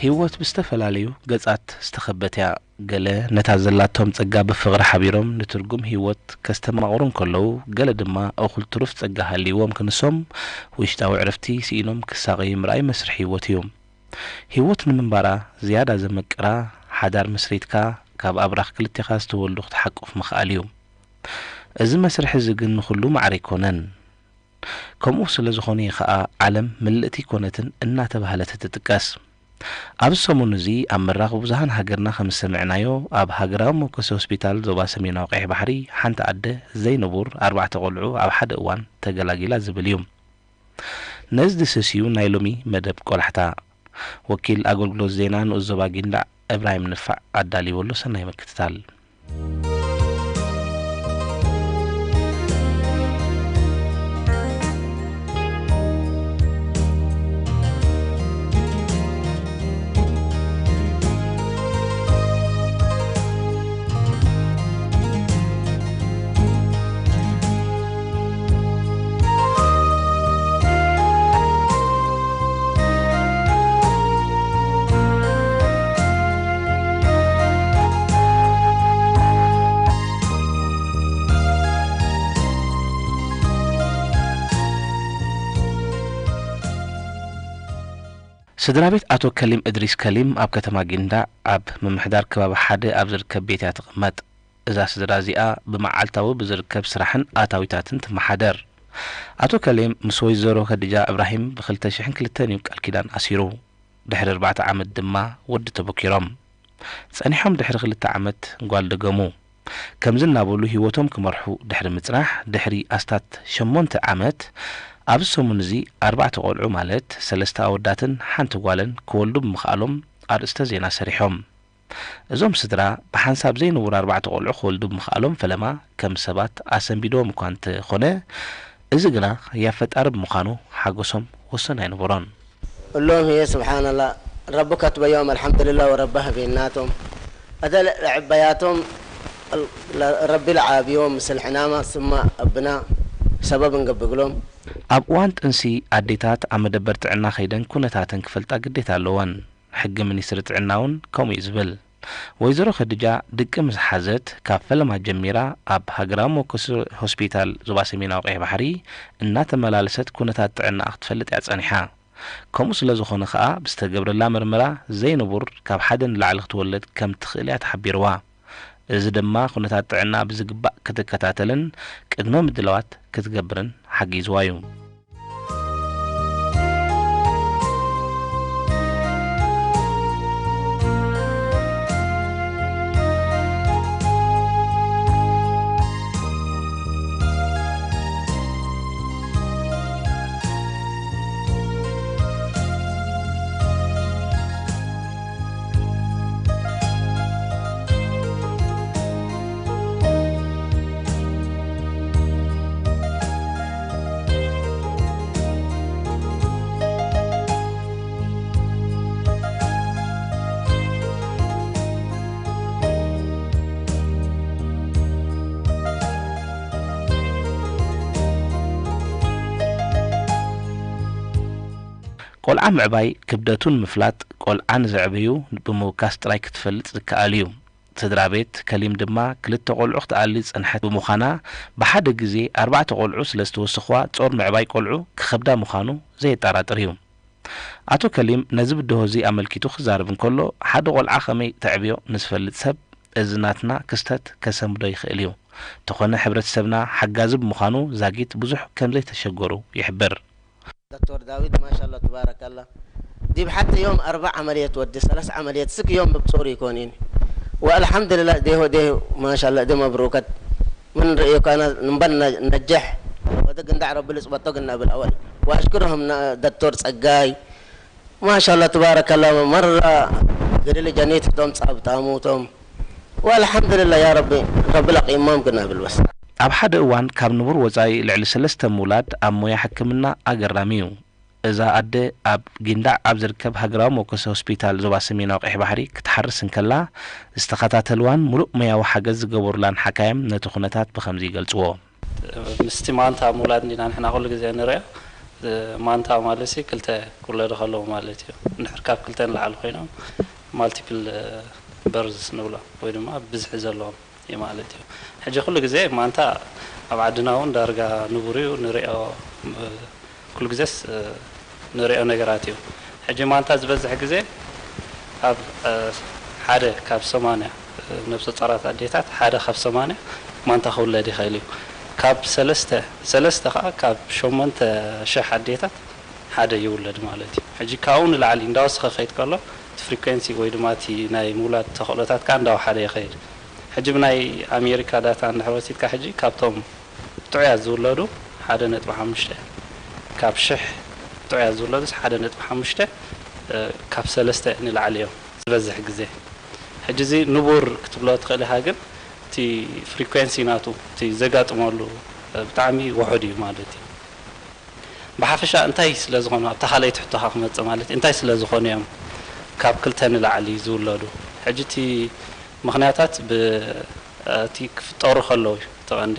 ህይወት ብዝተፈላለዩ ገጻት ዝተኸበት እያ። ገለ ነታ ዘላቶም ጸጋ ብፍቕሪ ሓቢሮም ንትርጉም ህይወት ከስተማቕሩ እንከለዉ፣ ገለ ድማ እኹል ትሩፍ ጸጋ ሃልይዎም ክንሶም፣ ውሽጣዊ ዕረፍቲ ስኢኖም ክሳቐዩ ምርኣይ መስርሕ ህይወት እዩ። ህይወት ንምንባራ ዝያዳ ዘመቅራ፣ ሓዳር መስሪትካ ካብ ኣብራኽ ክልቴኻ ዝተወልዱ ክትሓቁፍ ምኽኣል እዩ። እዚ መስርሕ እዚ ግን ንኹሉ ማዕረ ኣይኮነን። ከምኡ ስለ ዝኾነ እዩ ኸኣ ዓለም ምልእቲ ኣይኮነትን እናተባህለት እትጥቀስ። ኣብዚ ሰሙን እዚ ኣብ መራኸቢ ብዙሃን ሃገርና ከም ዝሰምዕናዮ፣ ኣብ ሃገራዊ መወከሲ ሆስፒታል ዞባ ሰሜናዊ ቀይሕ ባሕሪ ሓንቲ ኣደ ዘይንቡር ኣርባዕተ ቆልዑ ኣብ ሓደ እዋን ተገላጊላ ዝብል እዩ። ነዚ ዝስስ እዩ ናይ ሎሚ መደብ ቆላሕታ። ወኪል ኣገልግሎት ዜና ንኡስ ዞባ ጊንዳዕ እብራሂም ንፋዕ ኣዳልይዎ ኣሎ። ሰናይ ምክትታል። ስድራ ቤት ኣቶ ከሊም እድሪስ ከሊም ኣብ ከተማ ጊንዳዕ ኣብ ምምሕዳር ከባቢ ሓደ ኣብ ዝርከብ ቤት እያ ትቕመጥ። እዛ ስድራ እዚኣ ብመዓልታዊ ብዝርከብ ስራሕን ኣታዊታትን ትመሓደር። ኣቶ ከሊም ምስ ወይዘሮ ከድጃ እብራሂም ብ ክልተ ሽሕን ክልተን እዩ ቃል ኪዳን ኣሲሩ። ድሕሪ ኣርባዕተ ዓመት ድማ ወዲ ተበኪሮም። ጸኒሖም ድሕሪ ክልተ ዓመት ጓል ደገሙ። ከምዚ እናበሉ ህይወቶም ክመርሑ ድሕሪ ምጽናሕ፣ ድሕሪ ኣስታት ሸሞንተ ዓመት፣ ኣብዚ ሰሙን እዚ ኣርባዕተ ቆልዑ ማለት ሰለስተ ኣወዳትን ሓንቲ ጓልን ክወልዱ ብምኽኣሎም ኣርእስተ ዜና ሰሪሖም። እዞም ስድራ ብሓንሳብ ዘይንቡር ኣርባዕተ ቆልዑ ክወልዱ ብምኽኣሎም ፈለማ ከም ሰባት ኣሰንቢድዎም እኳ እንተኾነ፣ እዚ ግና ህያብ ፈጣሪ ብምዃኑ ሓጎሶም ወሰን ኣይነበሮን። እሎም ህየ ስብሓንላ ረቢ ከትበዮም ኣልሓምዱልላ ወረቢ ህቤናቶም እተ ለዕበያቶም ረቢ ለዓብዮም ምስል ሕናማ ስማ ኣብና ሰበብ እንገብግሎም። ኣብ እዋን ጥንሲ ኣዴታት ኣብ መደበር ጥዕና ከይደን ኩነታተን ክፈልጣ ግዴታ ኣለወን። ሕጊ ሚኒስትሪ ጥዕና እውን ከምኡ እዩ ዝብል። ወይዘሮ ከድጃ ድቂ ምስ ሓዘት ካብ ፈለማ ጀሚራ ኣብ ሃገራዊ መወከሲ ሆስፒታል ዞባ ሰሜናዊ ቀይሕ ባሕሪ እናተመላለሰት ኩነታት ጥዕናኣ ክትፈልጥ እያ ጸኒሓ። ከምኡ ስለ ዝኾነ ኸኣ ብዝተገብረላ ምርመራ ዘይንቡር ካብ ሓደ ንላዕሊ ክትወልድ ከም ትኽእል እያ ተሓቢርዋ። እዚ ድማ ኩነታት ጥዕና ብዝግባእ ክትከታተልን ቅድመ ምድላዋት ክትገብርን ሓጊዝዋ እዩ። ቆልዓ ምዕባይ ክብደቱ ንምፍላጥ ቆልዓ ንዘዕበዩ ብምውካስ ጥራይ ክትፈልጥ ዝከኣል እዩ። ስድራ ቤት ከሊም ድማ ክልተ ቆልዑ ክትኣሊ ዝጸንሐት ብምዃና፣ ብሓደ ግዜ ኣርባዕተ ቆልዑ ስለ ዝተወሰኽዋ ጾር ምዕባይ ቆልዑ ክኸብዳ ምዃኑ ዘየጠራጥር እዩ። ኣቶ ከሊም ነዚ ብድሆ እዚ ኣመልኪቱ ክዛረብ እንከሎ፣ ሓደ ቆልዓ ከመይ ተዕብዮ ንዝፈልጥ ሰብ እዚ ናትና ክስተት ከሰምዶ ይኽእል እዩ። እንተኾነ ሕብረተሰብና ሓጋዚ ብምዃኑ ዛጊት ብዙሕ ከም ዘይተሸገሩ ይሕብር። ዶክተር ዳዊት ማሻላ ትባረካላ ዲብ ሓቲ ዮም ኣርባ ዓመልየት ወዲ ሰለስ ዓመልየት ስክ ዮም ብብጾሩ ይኮን ኢኒ ወአልሓምዱልላ ዴሆ ዴሆ ማሻላ ዲ መብሩከት ምን ርእዮካና ንበል ነጀሕ ወደ ግንዳዕ ረቢ ልጽበቶ ግና ብል አወል ወአሽክርሁም ዶክተር ጸጋይ ማሻላ ትባረካላ መራ ግድሊ ጀኒት ቶም ጻብጣሙቶም ወአልሓምዱልላ ያ ረቢ ረቢ ለቂሞም ግና ብል በስ። ኣብ ሓደ እዋን ካብ ንቡር ወጻኢ ልዕሊ ሰለስተ ምውላድ ኣብ ሞያ ሕክምና ኣገራሚ እዩ። እዛ ኣደ ኣብ ጊንዳዕ ኣብ ዝርከብ ሃገራዊ መወከሲ ሆስፒታል ዞባ ሰሜናዊ ቀይሕ ባሕሪ ክትሓርስ እንከላ ዝተኸታተልዋን ምሉእ ሞያዊ ሓገዝ ዝገበሩላን ሓካይም ነቲ ኩነታት ብኸምዚ ይገልጽዎ። ምስቲ ማንታ ምውላድ እንዲና ንሕና ኩሉ ግዜ ንሪኦ። ማንታ ማለት ሲ ክልተ ክውለዱ ከለዉ ማለት እዩ። እንድሕር ካብ ክልተ ንላዕሊ ኮይኖም ማልቲፕል በርዝስ ንብሎ ወይ ድማ ብዝሒ ዘለዎም እዩ ማለት እዩ። ሕጂ ኩሉ ግዜ ማንታ ኣብ ዓድና እውን ዳርጋ ንቡር እዩ፣ ንሪኦ፣ ኩሉ ግዜስ ንሪኦ ነገራት እዩ። ሕጂ ማንታ ዝበዝሕ ግዜ ኣብ ሓደ ካብ ሰማንያ ነብሰ ጾራት ኣዴታት ሓደ ካብ ሰማንያ ማንታ ክውለድ ይኽእል እዩ። ካብ ሰለስተ ሰለስተ ከዓ ካብ ሸሞንተ ሽሕ ኣዴታት ሓደ ይውለድ ማለት እዩ። ሕጂ ካብኡ ንላዕሊ እንዳወሰኸ ከይድ ከሎ እቲ ፍሪኩዌንሲ ወይ ድማ እቲ ናይ ምውላድ ተኽእሎታት ከዓ እንዳወሓደ ይኸይድ። ሕጂ ብናይ ኣሜሪካ ዳታ እንድሕር ወሲድካ ሕጂ ካብቶም ጥዑያት ዝውለዱ ሓደ ነጥቢ ሓሙሽተ ካብ ሽሕ ጥዑያት ዝውለዱስ ሓደ ነጥቢ ሓሙሽተ ካብ ሰለስተ ንላዕሊ እዮም ዝበዝሕ ግዜ። ሕጂ እዚ ንቡር ክትብሎ ትኽእል ኢኻ፣ ግን እቲ ፍሪኩዌንሲ ናቱ እቲ ዘጋጥመሉ ብጣዕሚ ውሑድ እዩ ማለት እዩ። ብሓፈሻ እንታይ ስለ ዝኾኑ ኣብታ ካልኣይቲ ሕቶኻ ክመጽእ ማለት እዩ፣ እንታይ ስለ ዝኾኑ እዮም ካብ ክልተ ንላዕሊ ዝውለዱ? ሕጂ እቲ ምኽንያታት ብ እቲ ክፍጠሩ ከለዉ እዩ እቲ ቀንዲ።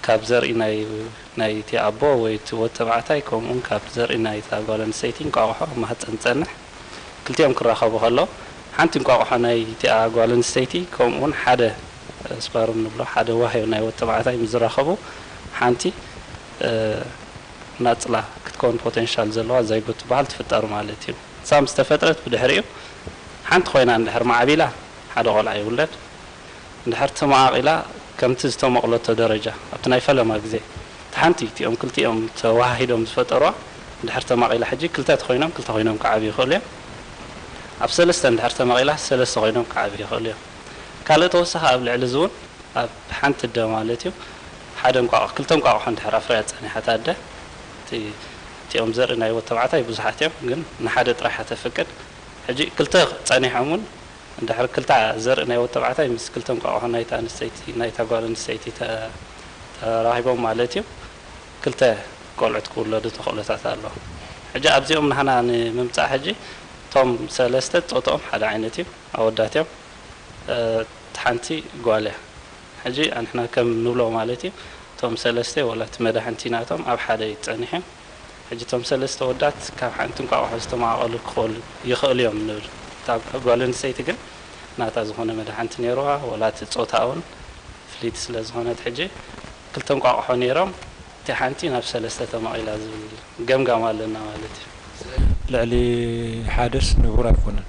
ካብ ዘርኢ ናይ ናይቲ ኣቦ ወይ እቲ ወዲ ተባዕታይ ከምኡውን ካብ ዘርኢ ናይታ ጓል ኣንስተይቲ እንቋቑሖ ኣብ ማህጸን ዝጸንሕ ክልቲኦም ክራኸቡ ከለዉ ሓንቲ እንቋቑሖ ናይቲኣ ጓል ኣንስተይቲ ከምኡውን ሓደ ስፐርም ንብሎ ሓደ ዋህዮ ናይ ወዲ ተባዕታይ ምስ ዝራኸቡ ሓንቲ ናጽላ ክትከውን ፖቴንሻል ዘለዋ ዛይጎት ትበሃል ትፍጠር ማለት እዩ። ንሳ ምስ ተፈጥረት ብድሕሪኡ ሓንቲ ኮይና እንድሕር ማዕቢላ ሓደ ቆልዓ ይውለድ። እንድሕር ተመቓቒላ ከምቲ ዝተመቕለቶ ደረጃ ኣብቲ ናይ ፈለማ ግዜ እቲ ሓንቲ እቲኦም ክልቲኦም ተወሃሂዶም ዝፈጠርዋ እንድሕር ተማቒላ ሕጂ ክልተ ተኾይኖም ክልተ ኮይኖም ክዓብዩ ይኽእሉ እዮም። ኣብ ሰለስተ እንድሕር ተማቒላ ሰለስተ ኮይኖም ክዓብዩ ይኽእሉ እዮም። ካልእ ተወሳኺ ኣብ ልዕሊ እዚ እውን ኣብ ሓንቲ ኣደ ማለት እዩ ሓደ እንቋቑ ክልተ እንቋቑሖ እንድሕር ኣፍርያ ጸኒሓት ኣደ እቲ እቲኦም ዘርኢ ናይ ወድ ተባዕታይ ብዙሓት እዮም ግን ንሓደ ጥራሕ እያ ተፍቅድ። ሕጂ ክልተ ጸኒሖም እውን እንድሕር ክልተ ዘርኢ ናይ ወድ ተባዕታይ ምስ ክልተ እንቋቑሖ ናይታ ኣንስተይቲ ናይታ ጓል ኣንስተይቲ ተራኺቦም ማለት እዩ ክልተ ቆልዑት ክውለዱ ተኽእሎታት ኣሎ። ሕጂ ኣብዚኦም ናህና ንምምጻእ ሕጂ እቶም ሰለስተ ጾትኦም ሓደ ዓይነት እዩ፣ ኣወዳት እዮም። እቲ ሓንቲ ጓል እያ። ሕጂ ኣንሕና ከም ንብሎ ማለት እዩ እቶም ሰለስተ ወላ እቲ መዳሕንቲ ናቶም ኣብ ሓደ እዩ ጸኒሑ። ሕጂ እቶም ሰለስተ ወዳት ካብ ሓንቲ እንቋቑሖ ዝተማቐሉ ክኾሉ ይኽእሉ እዮም ንብል። እታ ጓል ኣንስተይቲ ግን ናታ ዝኾነ መዳሕንቲ ነይርዋ ወላ እቲ ጾታ እውን ፍልይቲ ስለ ዝኾነት ሕጂ ክልተ እንቋቑሖ ነይሮም እቲ ሓንቲ ናብ ሰለስተ ተማቒላ ዝብል ገምጋም ኣለና ማለት እዩ። ልዕሊ ሓደስ ንቡር ኣይኮነን።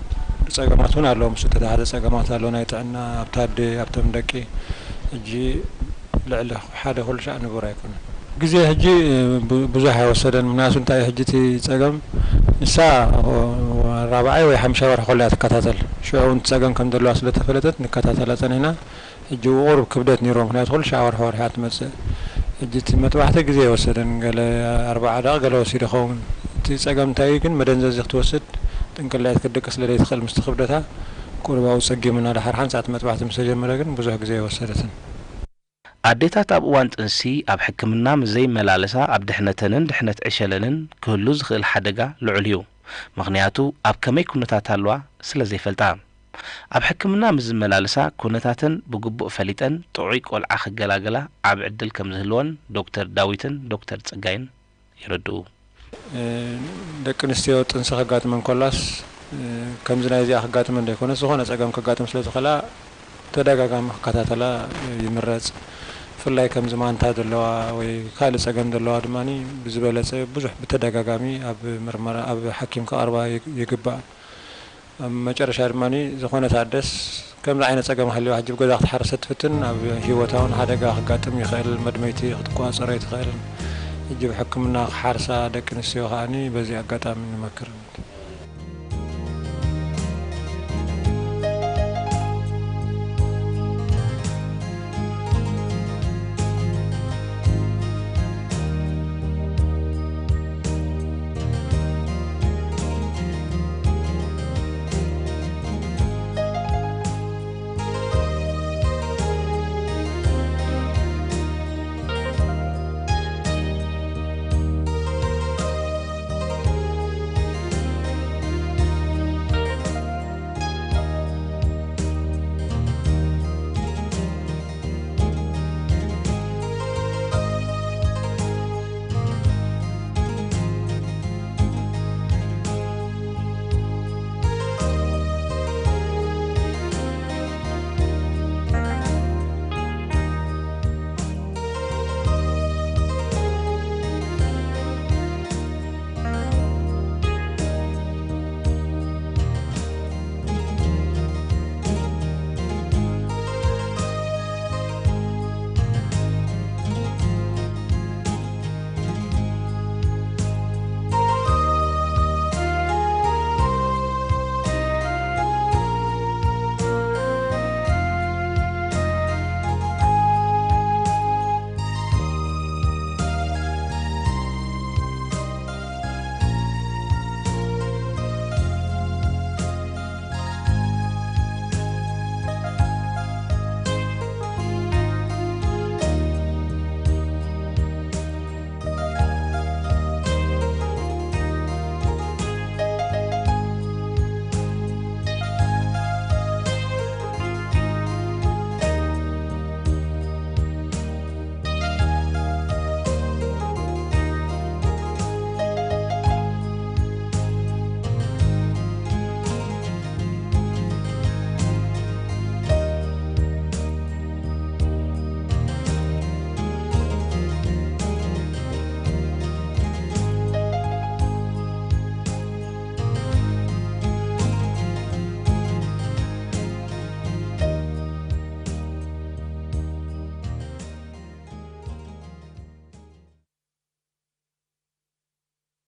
ጸገማት እውን ኣለዎ፣ ምስ እተተሓዘ ጸገማት ኣለዎ፣ ናይ ጥዕና ኣብታ ኣደ ኣብቶም ደቂ። ሕጂ ልዕሊ ሓደ ኩሉ ሻዕ ንቡር ኣይኮነን። ግዜ ሕጂ ብዙሕ ኣይወሰደን። ምክንያቱ እንታይ ሕጂ እቲ ጸገም ንሳ ራብዓይ ወይ ሓምሻይ ወርሒ ከሎ እያ ትከታተል። ሽዑ እውን ጸገም ከም ዘለዋ ስለ ተፈለጠት ንከታተላ ጸኒሕና። ሕጂ ቁሩብ ክብደት ነይርዎ፣ ምክንያቱ ኩሉ ሻዕ ወርሒ ወርሒ እያ ትመጽእ። ሕጂ እቲ መጥባሕቲ ግዜ ኣይወሰደን፣ ገለ ኣርባዓ ደቂቕ ገለ ወሲዱ ይኸውን። እቲ ጸገም እንታይ እዩ ግን መደንዘዚ ክትወስድ ጥንቅላይት ክትድቅስ ስለ ዘይትኽእል ምስቲ ክብደታ ቁሩብ ኣብኡ ጸጊሙና። ድሓር ሓንሳእ እቲ መጥባሕቲ ምስ ተጀመረ ግን ብዙሕ ግዜ ኣይወሰደትን። ኣዴታት ኣብ እዋን ጥንሲ ኣብ ሕክምና ምስ ዘይመላለሳ ኣብ ድሕነተንን ድሕነት ዕሸለንን ክህሉ ዝኽእል ሓደጋ ልዑል እዩ። ምኽንያቱ ኣብ ከመይ ኩነታት ኣለዋ ስለ ዘይፈልጣ። ኣብ ሕክምና ምስ ዝመላለሳ ኩነታተን ብግቡእ ፈሊጠን ጥዑይ ቆልዓ ክገላገላ ዓቢ ዕድል ከም ዝህልወን ዶክተር ዳዊትን ዶክተር ጸጋይን የረድኡ። ደቂ ኣንስትዮ ጥንሲ ከጋጥመን ኮላስ ከምዚ ናይ እዚኣ ከጋጥመን ዘይኮነስ ዝኾነ ጸገም ከጋጥም ስለ ዝኽእላ ተደጋጋሚ ክከታተላ ይምረጽ። ብፍላይ ከምዚ ማንታ ዘለዋ ወይ ካልእ ጸገም ዘለዋ ድማ ብዝበለጸ ብዙሕ ብተደጋጋሚ ኣብ ምርመራ ኣብ ሓኪም ክቐርባ ይግባእ። ኣብ መጨረሻ ድማ ዝኾነት ኣደስ ከምዚ ዓይነት ጸገም ሃልዋ ሕጂ ብገዛ ክትሓርስ ትፍትን ኣብ ህይወታ እውን ሓደጋ ክጋጥም ይኽእል፣ መድመይቲ ክትቆጻጸሮ ኣይትኽእልን። ሕጂ ብሕክምና ክሓርሳ ደቂ ኣንስትዮ ከዓኒ በዚ ኣጋጣሚ ንመክር።